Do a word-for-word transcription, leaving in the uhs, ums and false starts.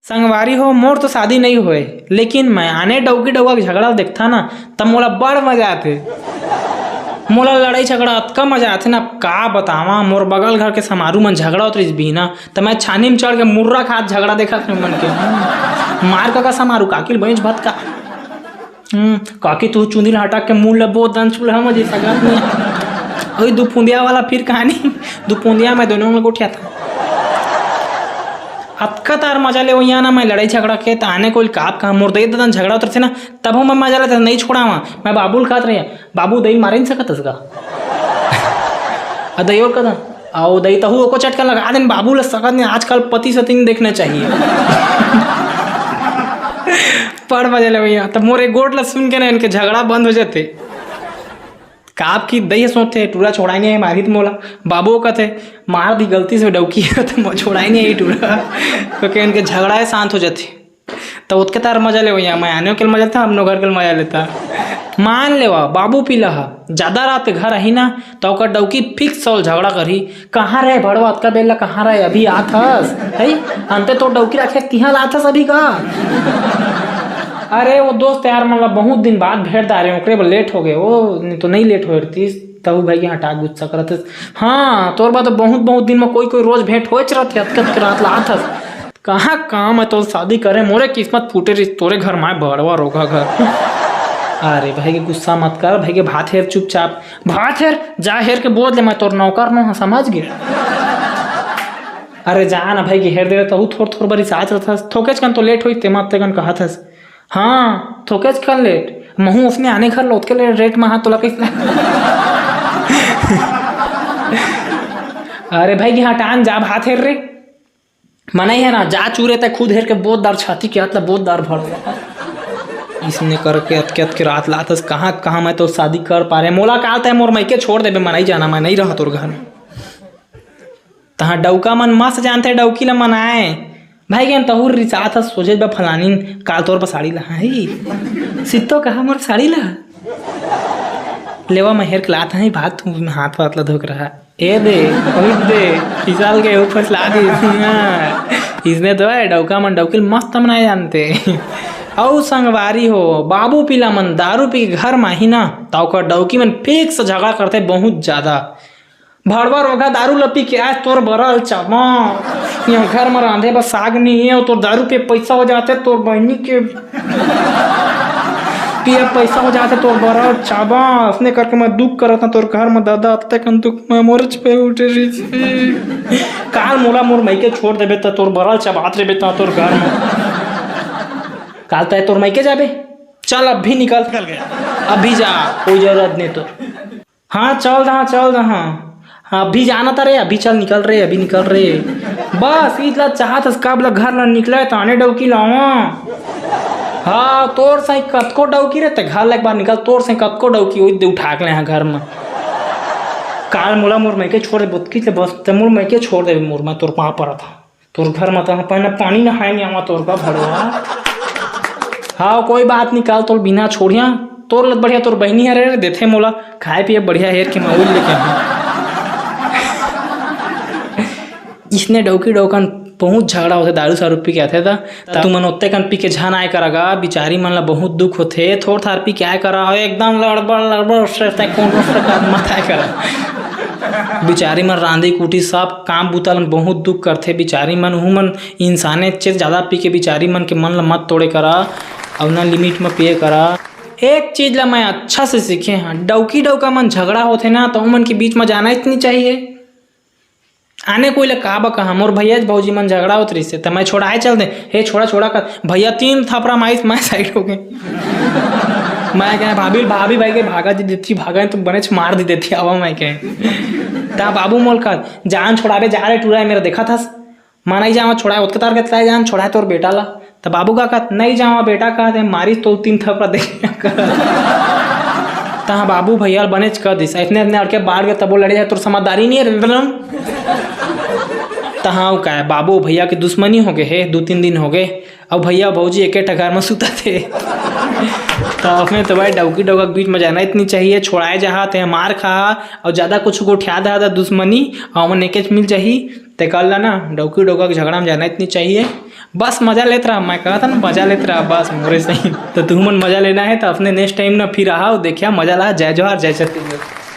संगवारी हो, मोर तो शादी नइ होय, लेकिन मैं आने डौकी डौका के झगड़ा देखथा ना, त मोला बड़ मजा आथे। मोला लड़ाई झगड़ा अतका मजा आथे ना, का बतावां। मोर बगल घर के समारू मन झगड़ा होत रहिस बिहना, त मैं छानी म चढ़ के मुर्रा खात झगड़ा देखत रहेंव मन के। मार का, का समारू, काकी ल बइठ भतका। हम्म, काकी तू चुंदी ल हटा के मुंह ल बो दन चूल्हा म जइसे गत नहीं। ओई दू फुंदिया वाला फिर कहानी, दू फुंदिया मैं दोनों ल गोठियाथंव। अतका तार मजा लेवइया ना मैं लड़ाई झगड़ा के, त आने कोई ल का कहंव, मोर दई ददा झगड़ा होत रहिथे ना, तभो मैं मजा लेथंव, नहीं छोड़ावंव। मैं बाबू ल कहत रहेंव, "बाबू, दई ल मारे नहीं सकत हस का?" आ दई ल कहत, "अउ दई तहू ओको चटकन लगा देन, बाबू ल सकत नहीं, आजकल पति सती नहीं देखना चाहिए।" बड़ मजा लेवइया, त मोर ए गोठ ल सुन के ना इनके झगड़ा बंद हो जाथे। काब कि दई ह सोचथे, "टूरा छोड़ाय नहीं हे, मारही त मोला।" बाबू कथे, "मार दिस गलती से डौकी ह, त मोला छोड़ाय नहीं हे टूरा।" तो के इनके झगड़ा ह शांत हो जाथे। त ओतके तार मजा लेवइया, मैं आने के ल मजा लेथंव, अपनो घर के ल मजा लेथंव। मान लेवा, बाबू पिला ह जादा रात के घर आही ना, त ओकर डौकी fix ओला झगड़ा करही, "कहाँ रहे भड़वा, अतका बेर ला कहाँ रहे, अभी आत हस?" है? अंते तोर डौकी राखे तिहां ल आत हस अभी का? अरे, वो दोस्त यार मन ला बहुत दिन बाद भेंट डारे, ओकरे बर लेट हो गए। वो नहीं तो नहीं लेट होए रतिस, तहू भाई के हटा गुस्सा करत हस। हाँ, तोर बर तो बहुत, बहुत दिन में कोई, कोई रोज भेंट होएच रथे, अतका, अतका रात ला आत हस। कहाँ काम है तोर शादी करे, मोरे किस्मत फूटे रहिस, तोरे घर माय भड़वा रोगहा घर। अरे भाई के गुस्सा मत कर, भाई के भात हेर चुपचाप। भात हेर, जा हेर के बोद ले, मैं तोर नौकर नो हंव, समझ गे? अरे जा ना भाई के हेर दे, तहू थोर थोर बरी साच रथस, थोकेच कन तो लेट होई, तेमा तेकन कहत हस। हाँ, थोकेच कन लेट, महू उसने आने घर लोत के ले रेट महा तोला कइस। अरे भाई के हटान जा भात हेर रे। मनई हे ना, जा चूरे तैं खुद हेर के बोद दार छाती के हाथ ला बोद दार भर। इसने करके अतके अतके रात लातस, कहाँ कहाँ मैं तो शादी कर पा रहे। मोला काल तैं मोर मइके छोड़ देबे, मनई जाना, मैं नहीं रहा तोर घर में। तहाँ डौका मन मस्त जानथे डौकी ला मनाए। भाई के तहूर रिसात हस सोझे बा फलानिन, काल तोर पर साड़ी ला, हाँ, ही। सित्तो कहा मोर साड़ी ला। लेवा मैं हेर के लात हई, भाग तू हाथ पात ला धोक रहा। ए दे, उठ दे, फिसल के ऊपर से ला दी। हाँ, इसने तो है, डौका मन डौकी ल मस्त मनाए जानते। अउ संगवारी हो, बाबू पिला मन दारू पी के घर म आही ना, त ओकर डौकी मन fix झगड़ा करते बहुत ज्यादा। भड़वा रोगहा दारू ल पी के आए तोर बरल चाबा। यहाँ घर म रांधे बर साग नहीं है, तोर दारू पे पैसा हो जाते, तोर बहनी के पिए पैसा हो जाथे तोर बरल चाबा। असने करके मैं दुख करत हंव तोर घर म दादा, अत्ते कन दुख मैं मोरच पे उठे रहिस। काल मोला मोर मइके छोड़ देबे त तोर बरल चबात रेबे त तोर घर म। काल तय तोर मइके जाबे, चल अभी निकल। निकल गया। अभी जा, कोई जरूरत नहीं तो। हाँ, चल दहा, चल दहा। हाँ, अभी जाना था रे, अभी चल, निकल रे, अभी निकल रे। बस, इतला चाहत हस, कब ला घर ला निकले, ताने डौकी लावा। हाँ, तोर साई कतको डौकी रे, ते घर ला एक बार निकल, तोर साई कतको डौकी, ओई दे उठा के ले यहाँ घर में। काल मोला मोर मइके छोड़ दे, बोतकी से बस, ते मोर मइके छोड़ दे, मोर मैं तोर पाँव परत हंव। तोर घर म त अपन पानी नहाए नइ आवा तोर का भड़वा। हाँ, कोई बात नहीं, काल तोर बिना छोड़िया, तोर लत बढ़िया तोर बहिनी हरे रे, देथे मोला खाए पिए बढ़िया हेर के मऊल लेके आऊँ। इसने डौकी डौकन बहुत झगड़ा होथे, दारू सारू पी के आथे त, त तुमन ओत्ते कन पी के झन आए करा गा, बिचारी मन ला बहुत दुख होथे, थोर थार पी के आए करा, एकदम लड़बड़ लड़बड़ से तय कोनो से मत आए करा। बिचारी मन रांधी कूटी सब काम बूता ल बहुत दुख करथे। बिचारी मन, उहू मन इंसाने चे, ज्यादा पी के बिचारी मन के मन ल मत तोड़े करा, अउ ना लिमिट म पिए करा। एक चीज ल मैं अच्छा से सीखे हंव, डौकी डौका मन झगड़ा होथे ना, त उमन के बीच म जाना ही नहीं चाहिए। आने कोई ल का बा कहा, मोर भैया भौजी मन झगड़ा होत रहिसे, त मैं छोड़ाए चल दे, "हे छोड़ा, छोड़ा," कर भैया तीन थपरा माइस, मैं साइड हो गए। मैं कहे, "भाभी, भाभी भाई के भागा जी देती, भागा तो बनेच मार दी देती, आवा," मैं कहे। ता बाबू मोल कर, "जान छोड़ाबे, जा रे टूरा, मेरा देखा था, माना ही जावा छोड़ाए, ओतके तार के तलाए जान छोड़ाए तोर बेटा ला।" त बाबू का कहत, "नहीं जावा बेटा," कहत, "मारिस तो तीन थपरा दे।" तहाँ बाबू भैया ल बनेच कह दिस, "इतने, इतने अड़के बाढ़ गए, तबो लड़े जाए, तोर समझदारी नहीं है।" तहाँ वो का है, बाबू भैया के दुश्मनी हो गए हे, दू तीन दिन हो गए, अब भैया भौजी एके ठा घर में सुता थे। त अपने तो भाई डौकी डौका के बीच में जाना इतनी चाहिए, छोड़ाए जहा ते मार खा, और ज्यादा कुछ गोठिया दा दुश्मनी, और मन एकेच मिल जाही, ते कर ला ना, डौकी डौका के झगड़ा में जाना इतनी चाहिए। बस मजा लेत रहा, मैं कहत हन मजा लेत रहा बस मोरे सही। तो तुमन मजा लेना हे तो अपने नेक्स्ट टाइम ना फिर आहा अउ देखिया मजा ला। जय जोहार, जय छत्तीसगढ़।